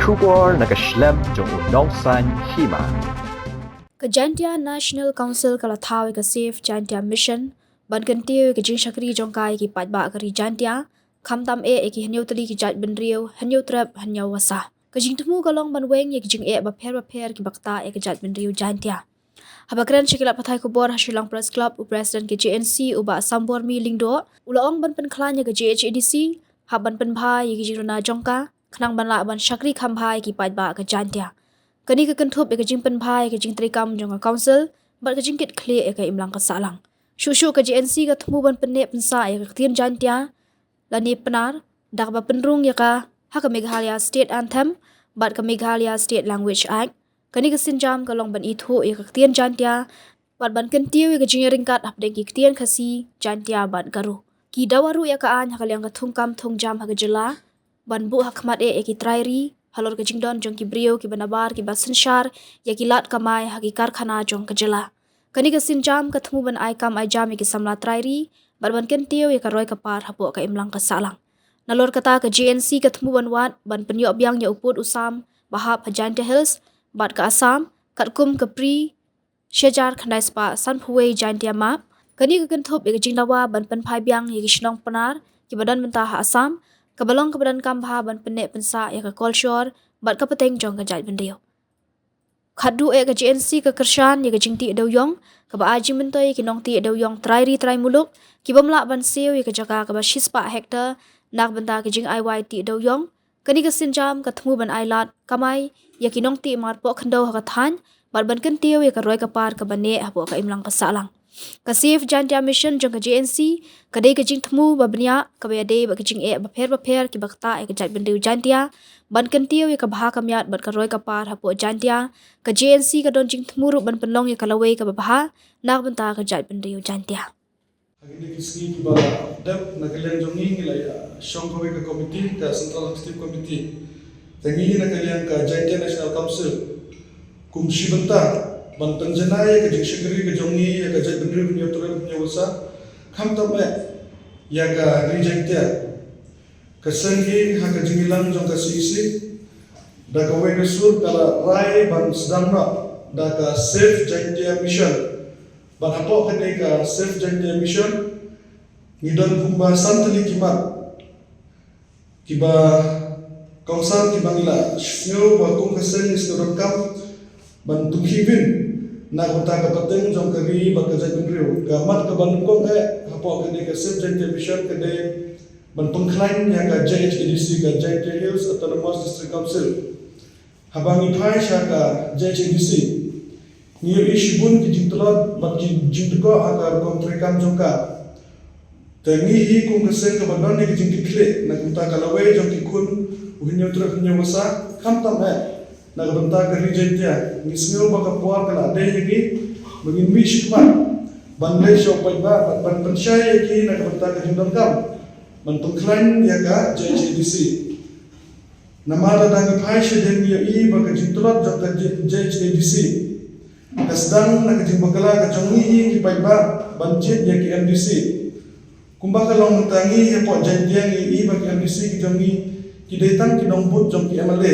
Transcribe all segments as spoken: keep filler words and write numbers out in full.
Khubor na ka shlem jong u nongsan hima. Ka Jaintia National Council ka la thaw ïa ka Save Jaintia Mission ban kyntiew ïa ka jingshakri jong ka ïa ki paidbah ka ri Jaintia, khamtam eh ïa ki hynñiew tylli ki jaitbynriew, hynñiew trep hynñiew wasa. Ka jingthmu ka long ban weng ïa ki jingeh bapher bapher kiba ktah ïa ka jaitbynriew Jaintia. Haba kren sha ki lad pathai khubor ha Shillong Press Club, u President ka J N C, u Bah Sambormi Lyngdoh, u la ong ban pynkhlaiñ ïa ka J H A D C hap ban pynbha ïa ki jingruna jong ka, khnang ban lah ban shakri kham bha ïa ki paidbah ka Jaintia. Kane ka kynthup ïa ka jingpynbha ïa ka jingtreikam jong ka Council bad ka jingkitkhlieh ïa ka imlang ka sahlang. Shuh shuh ka J N C ka thmu ban pynneh pynsah ïa ka ktien Jaintia lane Pnar da kaba pynrung ïa ka ha ka Meghalaya State Anthem bad ka Meghalaya State Language Act. Kane ka sienjam ka long ban ithuh ïa ka ktien Jaintia bad ban kyntiew ïa ka jingïaryngkat hapdeng ki ktien Khasi, Jaintia bad Garo. Ki dawa ruh ïa ka aiñ ha ka liang ka thungkam thungjam ha ka jylla ban buh ha khmat eh ïa ki trai ri halor ka jingdon jong ki briew kiba nabar kiba synshar ïa ki lad kamai ha ki karkhana jong ka jylla. Kane ka sienjam ka thmu ban ai kam ai jam ïa ki samla trai ri bad ban kyntiew ïa ka roi ka par hapoh ka imlang ka sahlang. Nalor kata ka J N C ka thmu ban wad ban pynïoh biang ïa u pud u sam ba hap ha Jaintia Hills bad ka Assam katkum ka Pre shihajar khyndai spah sanphew wei Jaintia Map. Kane ka kynthup ïa ka jingdawa ban pynphai biang ïa ki shnong Pnar kiba don mynta ha Assam, kaba long kaba donkam bha ban pynneh pynsah ïa ka kolshor bad ka pateng jong ka jaitbynriew. Khatduh eh ka J N C ka kyrshan ïa ka jingtih dewïong kaba ai jingmyntoi ïa ki nongtih dewïong trai ri trai muluk ki bym lah ban siew ïa ka jaka kaba shispah hektar na ka bynta ka jingai wai tih dewïong. Kane ka sienjam ka thmu ban ai lad kamai ïa ki nongtih mar poh khyndew ha ka thaiñ bad ban kyntiew ïa ka roi ka par kaba neh hapoh ka imlang ka sahlang. Ka Save Jaintia Mission jong ka J N C ka dei ka jingthmu ba bniah kaba ïadei bad ka jingeh bapher bapher kiba ktah ïa ka jaitbynriew Jaintia. Ban kyntiew ïa ka bha ka miat bad ka roi ka par hapoh Jaintia, ka J N C ka don jingthmu ruh ban pynlong ïa ka lawei kaba bha na ka bynta ka jaitbynriew Jaintia. Ha kine ki sngi kiba dep na ka liang jong ngi ngi la ïa shong kawei ka komiti, ka Central Executive Committee. Te ngi na ka liang ka Jaintia National Council kum shi bynta ban pynjanai ïa ka jingshakri ka jong ngi ïa ka jaitbynriew hynñiew trep hynñiew wasa, khamtam eh ïa ka ri Jaintia. Ka seng hi ha ka jingïalang jong ka C E C da kawei ka sur ka la rai ban sdang noh da ka Save Jaintia Mission. Bad hapoh kane ka Save Jaintia Mission ngi don kumba san tylli ki mat kiba kongsan kiba ngi la sngew ba kum ka seng ngi sngew donkam ban tumkhih vin na ka bynta ka pateng jong ka ri bad ka jaitbynriew. Ka mat kaba nyngkong eh hapoh kane ka Save Jaintia Mission ka dei ban pynkhlaiñ ïa ka J H A D C, ka Jaintia Hills Autonomous District Council. Haba ngi phai sha ka J H A D C ngi ïohi shibun ki jingtlot bad ki jingtyrkhong ha ka rukom treikam jong ka. Te ngi hi kum ka seng kaba don ïa ka jingkitkhlieh na ka bynta ka lawei jong ki khun u hynñiew trep hynñiew wasa, khamtam eh na ka bynta ka ri Jaintia. Ngi sngew ba ka por ka la dei ïa ngi ba ngin mih shakhmat ban leit sha u paidbah bad ban pynshai ïa ki na ka bynta ka jingdonkam ban pynkhlaiñ ïa ka J H A D C. Namar lada ngi phai shadien ngi ïohi ba ka jingtlot jong ka J H A D C ka sdang na ka jingbakla ka jong ngi ki paidbah ban jied ïa ki M D C. Kumba ka long mynta ngi hapoh Jaintia ngi ïohi ba ki M D C ki jong ngi ki dei tang ki nongbud jong ki M L A.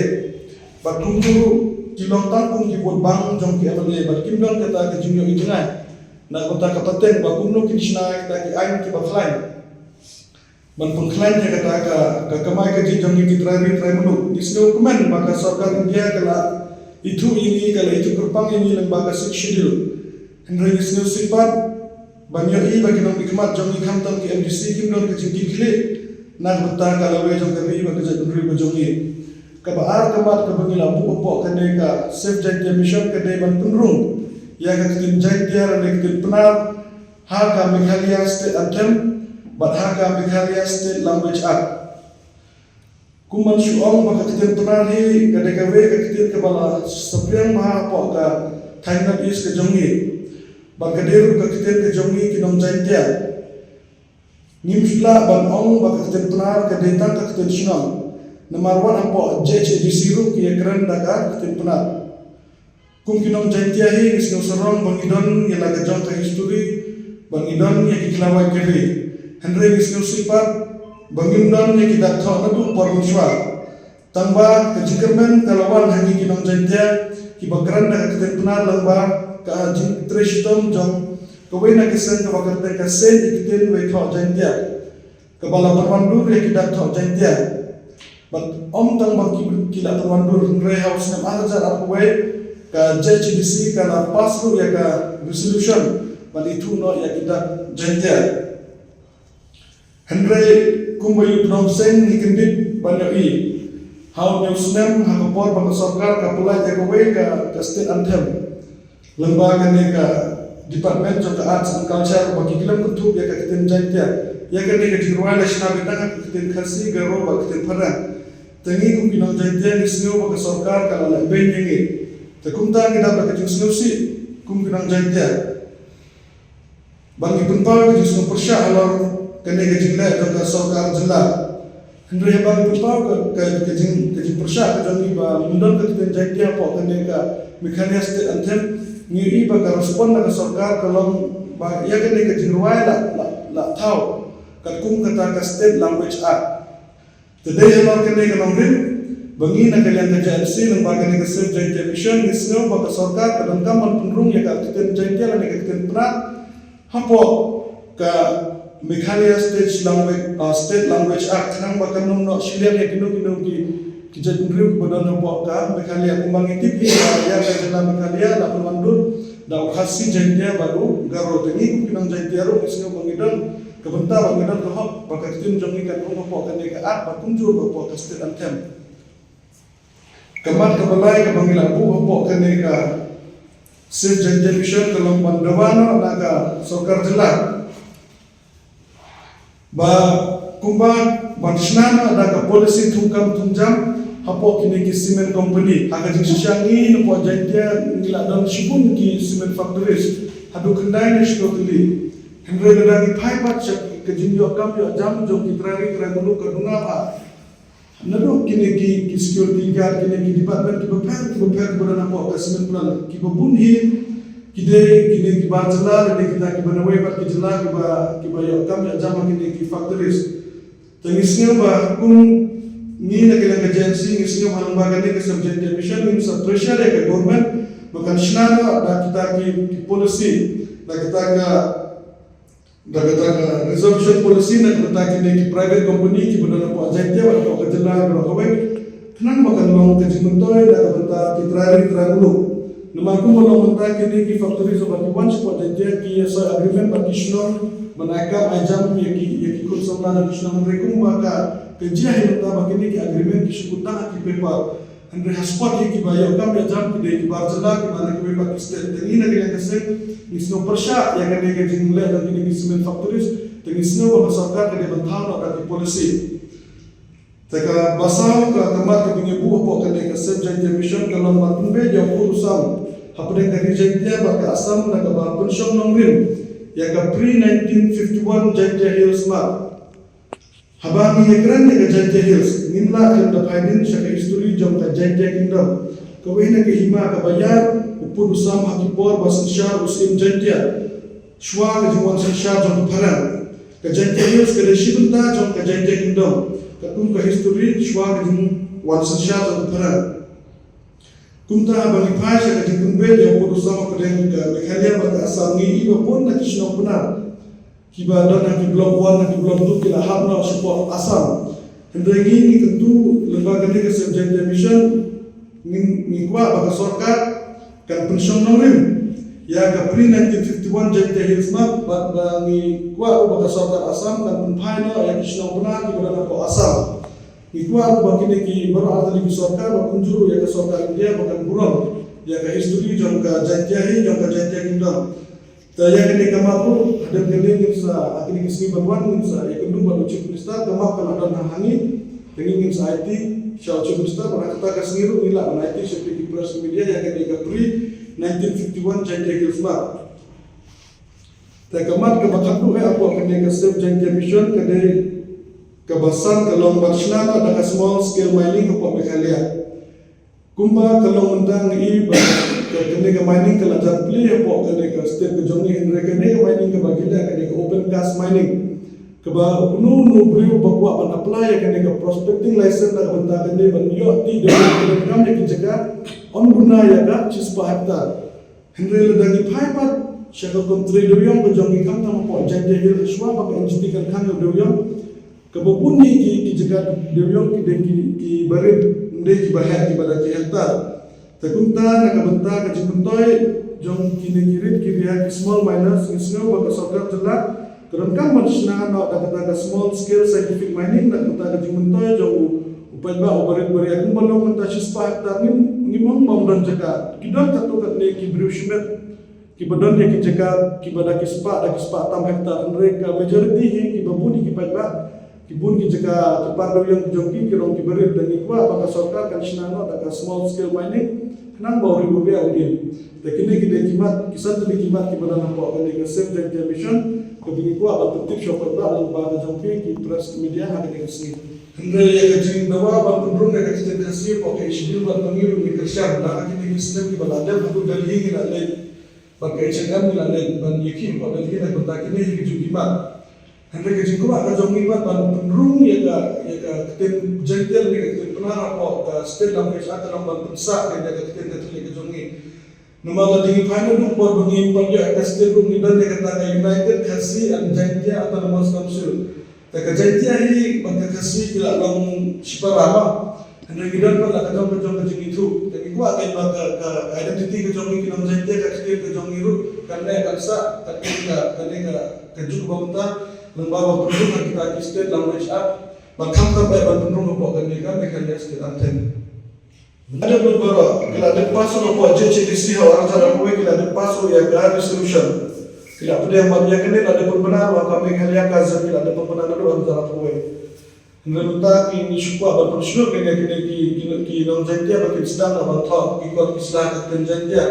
Bad kumjuh ruh ki long tang kum ki vote bank jong ki M L A bad kim don kata ka jingïohi jngai na kata ka pateng ba kumno kin shna kata ki aiñ kiba khlaiñ ban pynkhlaiñ ïa kata ka, ka kamai kajih jong ngi ki trai ri trai muluk. Ngi sngewkmen ba ka sorkar India ka la ithuh ïa ngi, ka la ithuh kyrpang ïa ngi lyngba ka Sixth Schedule. Hynrei ngi sngewsih pat ban ïohi ba ki nongmihkhmat jong ngi khamtam ki M D C kim don ka jingkitkhlieh na ka bynta ka lawei jong ka ri bad ka jaitbynriew ka jong ngi. Kaba ar ka mat kaba ngi la buh hapoh kane ka Save Jaintia Mission ka dei ban pynrung ïa ka ktien Jaintia lane ka ktien Pnar ha ka Meghalaya State Anthem bad ha ka Meghalaya State Language Act. Kum ban shu ong ba ka ktien Pnar hi ka dei kawei ka ktien kaba la saphriang bha hapoh ka thaiñ North East ka jong ngi. Bad ka dei ruh ka ktien ka jong ngi ki nong Jaintia. Ngim lah ban ong ba ka ktien Pnar ka dei tang ka ktien shnong. Namar wat hapoh J H A D C ruh ki ïakren da ka ktien Pnar. Kum ki nong Jaintia hi ngi sngew sarong ba ngi don ïa la ka jong ka history, ba ngi don ïa ki khlawait ka ri. Hynrei ngi sngewsih pat ba ngim don ïa ki dak thoh naduh por mynshuwa. Tang ba ka jingkyrmen ka la wan ha ngi ki nong Jaiñtia kiba kren da ka ktien Pnar lyngba ka jingtrei shitom jong kawei na ki seng kaba kyrteng ka Seiñ Ktien Wei Thoh Jaiñtia, kaba la pynwandur ïa ki dak thoh Jaiñtia. Bad ym tang ba ki, ki la pynwandur, hynrei ha u snem ar hajar arphew wei ka J H A D C ka la pass ruh ïa ka resolution ban ithuh noh ïa ki dak Jaiñtia. Hynrei kumba ïa u pyndonkam seng ngi kyndit ban ïohi ha une u snem ha ka por ba ka sorkar ka pynlait ïa kawei ka, ka state anthem lyngba kane ka department jong ka arts and culture ba ki khlem kynthup ïa ka ktien Jaiñtia. Ïa kane ka jingrwai la shna beit tang ha ka ktien Khasi, Garo bad ka ktien Phareng. Te ngi kum ki nong Jaiñtia ngi sngew ba ka sorkar ka la leh beiñ ïa ngi. Te kumta ngi dap da ka jingsngewsih kum ki nong Jaiñtia. Ba ngi pynpaw ka jingsngewpyrshah halor kane ka jingleh jong ka sorkar jylla. Hynrei haba ngi pynpaw ka, ka, ka jing, ka jingpyrshah ka jong ngi ba ngim don ka ktien Jaiñtia hapoh kane ka Meghalaya State Anthem, ngi ïohi ba ka respond na ka sorkar ka long ba ïa kane ka jingrwai la, la, la thaw katkum kata ka State Language Act. Te dei halor kane ka nongrim ba ngi na ka liang ka J N C lyngba kane ka Save Jaiñtia Mission ngi sngew ba ka sorkar ka donkam ban pynrung ïa ka ktien Jaiñtia lane ka ktien Pnar hapoh ka Meghalaya State Language, ah, State Language Act, khnang ba kan ym noh shiliang ïa kino kino ki, ki jaitbynriew kiba don hapoh ka Meghalaya. Kumba ngi tip hi ba ïa ka jylla Meghalaya la pynwandur da u Khasi, Jaiñtia bad u Garo. Te ngi kum ki nong Jaiñtia ruh ngi sngew ba ngi don ka bynta bad ngi don ka hok ba ka ktien jong ngi kan rung hapoh kane ka Act bad kumjuh ruh hapoh ka State Anthem. Ka mat kaba lai kaba ngi la buh hapoh kane ka Save Jaiñtia Mission ka long ban dawa noh na ka sorkar jylla ba kumba ban shna noh da ka policy thungkam thungjam hapoh kine ki cement company. Ha ka jingshisha ngi napoh Jaiñtia ngi la don shibun ki cement factories, haduh khyndai ne shiteng tylli. Hynrei lada ngi phai pat sha ka jingïoh kam ïoh jam jong ki trai ri trai muluk ka duna ba naduh kine ki, ki security guard, kine ki department kiba pher kiba pher kiba don hapoh ka cement plant, kiba bun hi ki dei kine ki bar jylla lane kita kiba nawei pat ki jylla kiba, kiba ïoh kam ïoh jam ha kine ki factories. Te ngi sngew ba kum ngi na ka liang ka J N C ngi sngew ba lyngba kane ka Save Jaiñtia Mission ngin sa pressure ïa ka government ba kan shna noh da kita ki, ki policy, da kita ka da kata ka reservation policy na ka bynta kine ki private company kiba don hapoh Jaiñtia bad hapoh ka jylla baroh kawei, khnang ba kan long ka jingmyntoi na ka bynta ki trai ri trai muluk. Namar kumba long mynta kine ki factory ba ki wan shapoh Jaiñtia ki ïa sign agreement bad ki shnong ban ai kam ai jam ïa ki, ïa ki khun samla jong ki shnong, hynrei kumba ka, ka jia hi mynta ba kine ki agreement ki shu kut tang ha ki paper. Hynrei ha spot hi kiba ïoh kam ïoh jam ki dei ki bar jylla kiba na kiwei pat ki state. Te ngi na ka liang ka seng ngi sngew pyrshah ïa kane ka jingleh jong kine ki cement factories. Te ngi sngew ba ka sorkar ka dei ban thaw noh da ki policy. Te kaba saw ka, ka mat kaba ngi buh hapoh kane ka Save Jaiñtia Mission ka long ban pynbeit ïa u pud u sam hapdeng ka ri Jaiñtia bad ka Assam na kaba pynshong nongrim ïa ka Pre nineteen fifty-one Jaiñtia Hills Map. Haba ngi ïakren ïa ka Jaiñtia Hills, ngim lah khlem da phai dien sha ka history jong ka Jaiñtia Kingdom. Kawei na ka hima kaba ïar u pud u sam ha ki por ba synshar u Syiem Jaiñtia, shuwa ka jingwan synshar jong ka Phareng. Ka Jaiñtia Hills ka dei shi bynta jong ka Jaiñtia Kingdom, katkum ka history shuwa ka jingwan synshar jong ka Phareng. Kumta haba ngi phai sha ka jingpynbeit ïa u pud u sam hapdeng ka Meghalaya bad ka Assam, ngi i ba bun na ki shnong Pnar kiba don ha ki block one, ha ki block two ki la hap noh shapoh Assam. Hynrei ngi, ngi kyntu lyngba kane ka Save Jaiñtia Mission, ngi, ngi kwah ba ka sorkar kan pynshong nongrim ïa ka Pre nineteen fifty-one Jaiñtia Hills Map, bad ba ngi kwah ruh ba ka sorkar Assam kan pynphai noh ïa ki shnong Pnar kiba don hapoh Assam. Ngi kwah ruh ba kine ki baroh artylli ki sorkar, ba kumjuh ruh ïa ka sorkar India, ba kan burom ïa ka history jong ka Jaiñtia hi, jong ka Jaiñtia Kingdom. Te ïa kane ka map ruh, hadien kane ngin sa, ha kine ki sngi ban wan ngin sa ïakynduh bad u Chief Minister, ka map ka la don ha ngi. Te ngi ngin sa aiti sha u Chief Minister, bad ha kata ka sngi ruh ngin lah ban aiti sha phi ki press media ïa kane ka Pre nineteen fifty-one Jaiñtia Hills Map. Te ka mat kaba khatduh eh hapoh kane ka Save Jaiñtia Mission ka dei, kaba san ka long ban shna noh da ka small scale mining hapoh Meghalaya. Kumba ka long mynta ngi i ba ka, kane ka mining ka la jan plie hapoh kane ka state ka jong ngi, hynrei kane ka mining kaba ngi leh ka dei ka open cast mining. Kaba uno uno u briew ba kwah ban apply ïa kane ka prospecting license na ka bynta kane ban ïoh ti da ka kam ïa ki jaka, yn bun ïa ka shispah hektar. Hynrei lada ngi phai pat sha ka country dewiong ka jong ngi, khamtam hapoh Jaintia Hills, shuwa ba ka N G T kan khang ïa u dewiong, kaba bun ki, ki jaka dewiong ki dei ki, ki barit, ym dei kiba heh, kiba da ki hektar. Te kumta na ka bynta ka jingmyntoi jong kine ki rit ki ria, ki small miners, ngi sngew ba ka sorkar jylla ka donkam ban shna noh da kata ka small scale scientific mining na ka bynta ka jingmyntoi jong u, u paidbah u barit baria. Kumba long mynta shispah hektar, ngim, ngim ong ba ym don jaka. Ki don katto katne ki briew shimet kiba don ïa ki jaka kiba da ki spah, da ki spah tam hektar, hynrei ka majority hi kiba bun hi ki paidbah, ki bun ki jaka ki par dewiong ki jong ki, ki long ki barit. Te ngi kwah ba ka sorkar kan shna noh da ka small scale mining khnang ba u ri u ria un im. Te kine ki dei ki mat, ki san tylli ki mat kiba don hapoh kane ka Save Jaintia Mission kaba ngi kwah ban pyntip sha u paidbah lyngba ka jong phi ki press media ha kane ka sngi. Hynrei ïa ka jingdawa ban pynrung ïa ka ktien Khasi hapoh ka Schedule bad ba ngi ruh ngi kyrshan, la ka kine ki snem kiba la dep haduh Delhi ngi la leit, bad ka H N M ngi la leit ban ïakhih hapoh Delhi na ka bynta kine hi ki jong ki mat. Hynrei ka jingkwah ka jong ngi pat ban pynrung ïa ka, ïa ka ktien Jaintia lane ka ktien Pnar hapoh ka State Language Act ka long ban pynsah ïa ka ktien ka thylliej ka jong ngi. Namar lada ngi phai naduh por ba ngim pat ïoh ïa ka ktien ruh, ngi don ïa kata ka United Khasi and Jaintia Autonomous Council. Te ka Jaintia hi bad ka Khasi ki la long shipara ma. Hynrei ngi don pat la ka jong ka jong ka jingithuh. Te ngi kwah kein ba ka, ka, ka identity ka jong ngi ki nong Jaintia, ka ktien ka jong ngi ruh kan neh kan sah, kan neh ka, kan neh ka, ka juk ba mynta, lyngba ba pynrung ha kita ki State Language Act, ba khamtam eh ban pynrung hapoh kane ka Meghalaya State Anthem. Lada baroh ki la dep pass ruh hapoh J H A D C ha u ar hajar arphew wei, ki la dep pass ruh ïa ka resolution. Ki la pdiang bad ïa kane la dep pynbna ruh ha ka Meghalaya Council, ki la dep pynbna naduh ar hajar arphew wei. Hynrei mynta ki, ngi shu kwah ban pynshlur ïa kine ki, ki, ki nong Jaintia ba kin sdang ban thoh ki kot ki sla ka ktien Jaintia,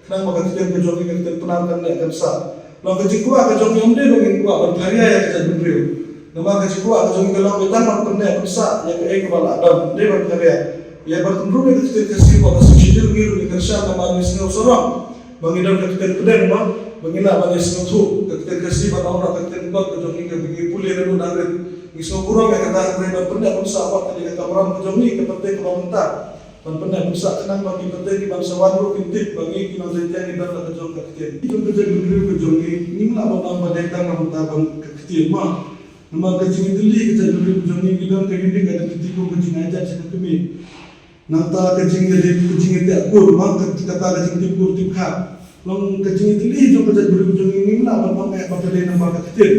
khnang ba ka ktien ka jong ngi, ka ktien Pnar kan neh kan sah. Long ka jingkwah ka jong ngi ym dei ba ngin kwah ban pharia ïa ka jaitbynriew. Namar ka jingkwah ka jong ngi ka long ba tang ban pynneh pynsah ïa kaei kaba la don, ym dei ban pharia. Ïa ban pynrung ïa ka ktien Khasi hapoh ka Sixth Schedule ngi ruh ngi kyrshan namar ngi sngew sarong ba ngi don ka ktien pdeng, ba, ba ngi lah ban ïasngewthuh ka ktien Khasi, ban ong ruh ka ktien kot ka jong ngi kaba ngi pule naduh dang rit. Ngi sngew burom ïa kata, hynrei ban pynneh pynsah pat ka dei ka kamram ka jong ngi, ka pateng kaba mynta. Ban pynneh pynsah khnang ba ki pateng kiban sa wan ruh kin tip ba ngi ki nong Jaintia ngi don la ka jong ka ktien. Ki jong ka jaitbynriew ka jong ngi, ngim lah ban ong ba dei tang namar ka ktien ma. Namar ka jingïatylli ka jaitbynriew ka jong ngi, ngi don ka unique identity kum ka jingai jait sha ka kmie. Nangta ka jingïadei, ka jingïateh kur, ma, ka, kata ka jingtip kur tip kha. Long ka jingïatylli jong ka jaitbynriew jong ngi, ngim lah ban ong eh ba ka dei namar ka ktien.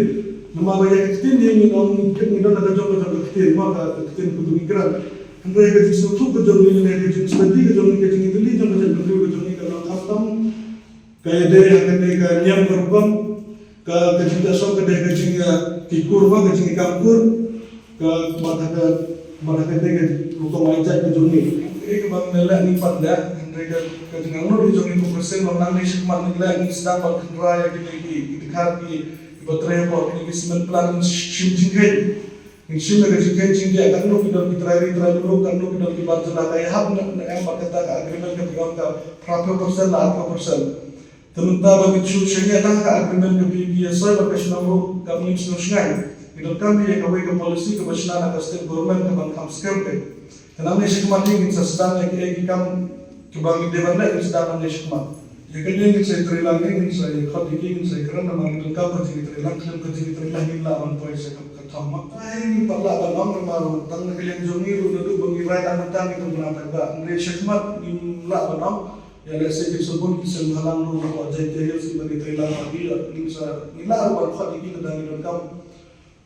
Namar ba ïa ka ktien ïa ngi long, ngi don la ka jong ka jong ka ktien, ma, ka, ka ktien kaba ngi kren. Hynrei ka jingsngewthuh ka jong ngi, ka jingstudy ka jong ngi, ka jingïatylli jong ka jaitbynriew ka jong ngi ka long khamtam ka ïadei ha kane ka niam ka rukom, ka, ka jingteh song ka dei ka jing, ah, ki kur, ma, ka jingkam kur, ka bad ha ka, bad ha kane ka rukom ai jait ka jong ngi. Kaei kaba ngi leh ngi pat leh, hynrei ka, ka jingangnud ka jong ngi kum ka seng, ba nangne shakhmat ngi leh ngi sdang ban kynra ïa kine ki, ki dkhar ki, kiba trei hapoh kine ki cement plant, ngin shim jingkheiñ. Ngin shim ïa ka jingkheiñ jingdiah, katno ki don ki trai ri trai muluk, katno ki don ki bar jylla, ka ïahap ne, ne em bad kata ka agreement kaba ong ka phraphew percent la arphew percent. Te mynta ba ngin shu shaniah tang ha ka agreement kaba phi ïa soi bad ka shnong ruh kam ngin shu shngaiñ. Ngi donkam ïa kawei ka policy kaba shna na ka state government kaban kham skhem kein. Te nangne shakhmat hi ngin sa sdang ïa kiei ki kam kiba ngi dei ban leh, ngin sdang nangne shakhmat. Ïa kane ngin sa ïatreilang, ngin sa ïakhot ïa ki, ngin sa ïakren namar ngi donkam ka jingïatreilang, khlem ka jingïatreilang ngim lah ban poi sha ka, ka thong ma. Ai, ngim pat lah ban ong namar tang na ka liang jong ngi ruh naduh ba ngi rai tang mynta ngi pynbna paidbah. Hynrei shakhmat ngim lah ban ong. Ïa lehse kin sa bun ki seng bhalang ruh na ka Jaintia Hills kiba ngi treilang ha ki, ngin sa, ngin lah ruh ban khot ïa ki lada ngi donkam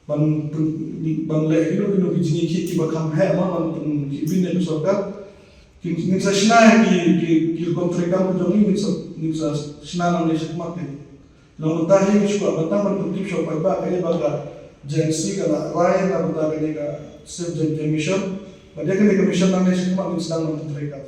ban pyn-, ban leh kino kino ki jingïakhih kiba kham heh ma ban pynkhih beiñ ïa ka sorkar. Ngin, ngin sa shna ki, ki, ki rukom treikam ka jong ngi, ngin sa, ngin sa shna nangne shakhmat kein. Long mynta hi ngi shu kwah ban tang ban pyntip sha u paidbah kaei ba ka J N C ka la rai na bynta kane ka Save Jaintia Mission. Bad ïa kane ka mission nangne shakhmat ngin sdang ban pyntreikam.